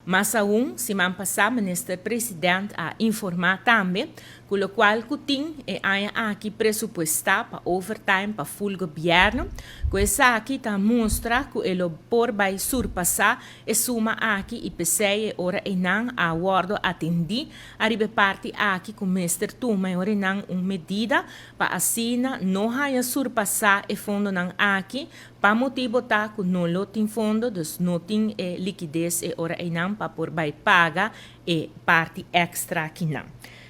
Mas aun, siman pasa Minister President a informa tambe cu locual cu tin e aña aki presupuesta pa overtime pa full gobierno, cu esaki ta mustra cu e lo por bay surpasa e suma aki y pesey e ora eynan a wordo atendi ariba e parti aki cu mester tuma e ora eynan un medida pa asina no haya surpasa e fondonan aki. Pa motibo ta cu no lo tin fondo, dus no tin e likides e ora eynan pa por bay paga e parti extra akinan.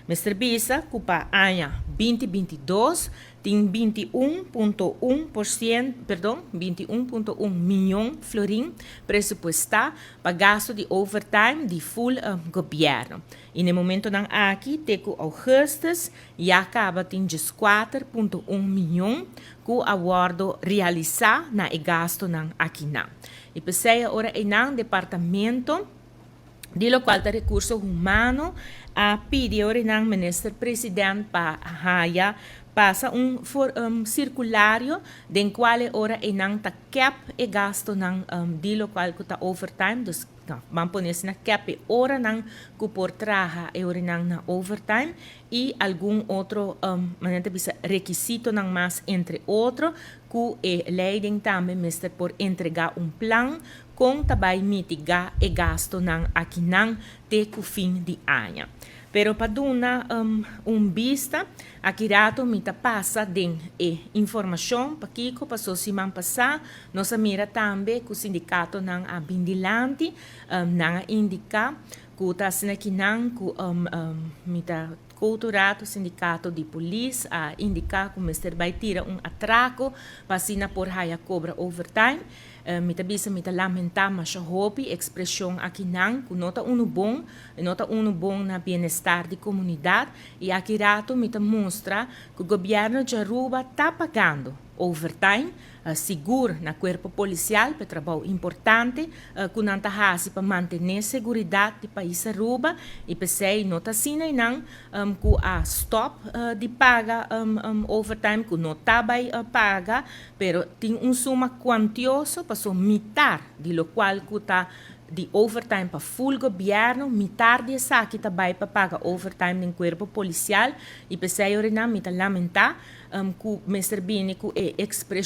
Mester bisa cu pa aña 2022 tin 21.1%, perdon, 21.1 miyon florin presupuesta pa gasto di overtime di full gobierno. Y na e momentonan aki te cu augustus ya caba tin 14.1 miyon cu a wordo realisa na e gastonan akinan. Y pesey ora eynan Departamento di locual ta Recurso Humano a pidi ora eynan Minister President pa haya pasa un for, circulario den cual e ora eynan ta cap e gastonan di locual cu ta overtime, dus no, ban pone na cap e oranan cu por traha e oranan na overtime y algun otro manera ta bisa requisitonan mas, entre otro cu e leiding tambe mester por entrega un plan con ta bay mitiga e gastonan akinan te cu fin di aña. Pero pa duna un bista, aki rato mi ta pasa den e informacion pakico paso siman pasa nos a mira tambe cu sindicatonan a bin dilanti, nan a indica cu ta asina kinan cu mi ta culturato sindicato di polis a indica cu mester bay tira un atraco pa asina por haya cobra overtime. Mi ta bisa, mi ta lamenta masha hopi expresion akinan cu no ta uno bon, no ta uno bon na bienestar di comunidad. Y aki rato mi ta mustra cu gobierno di Aruba ta pagando overtime, sigur na cuerpo policial pa trabou importante cu nan ta haci pa mantene seguridad di pais Aruba, y pesey no ta asina nan cu a stop di paga overtime, cu no ta bay paga, pero tin un suma cuantioso, paso mitar di locual cu ta di overtime pa full gobierno, mitar di esaki ta bay pa paga overtime den cuerpo policial. Y pesey ora mi ta lamenta cu mester bini cu e expresion.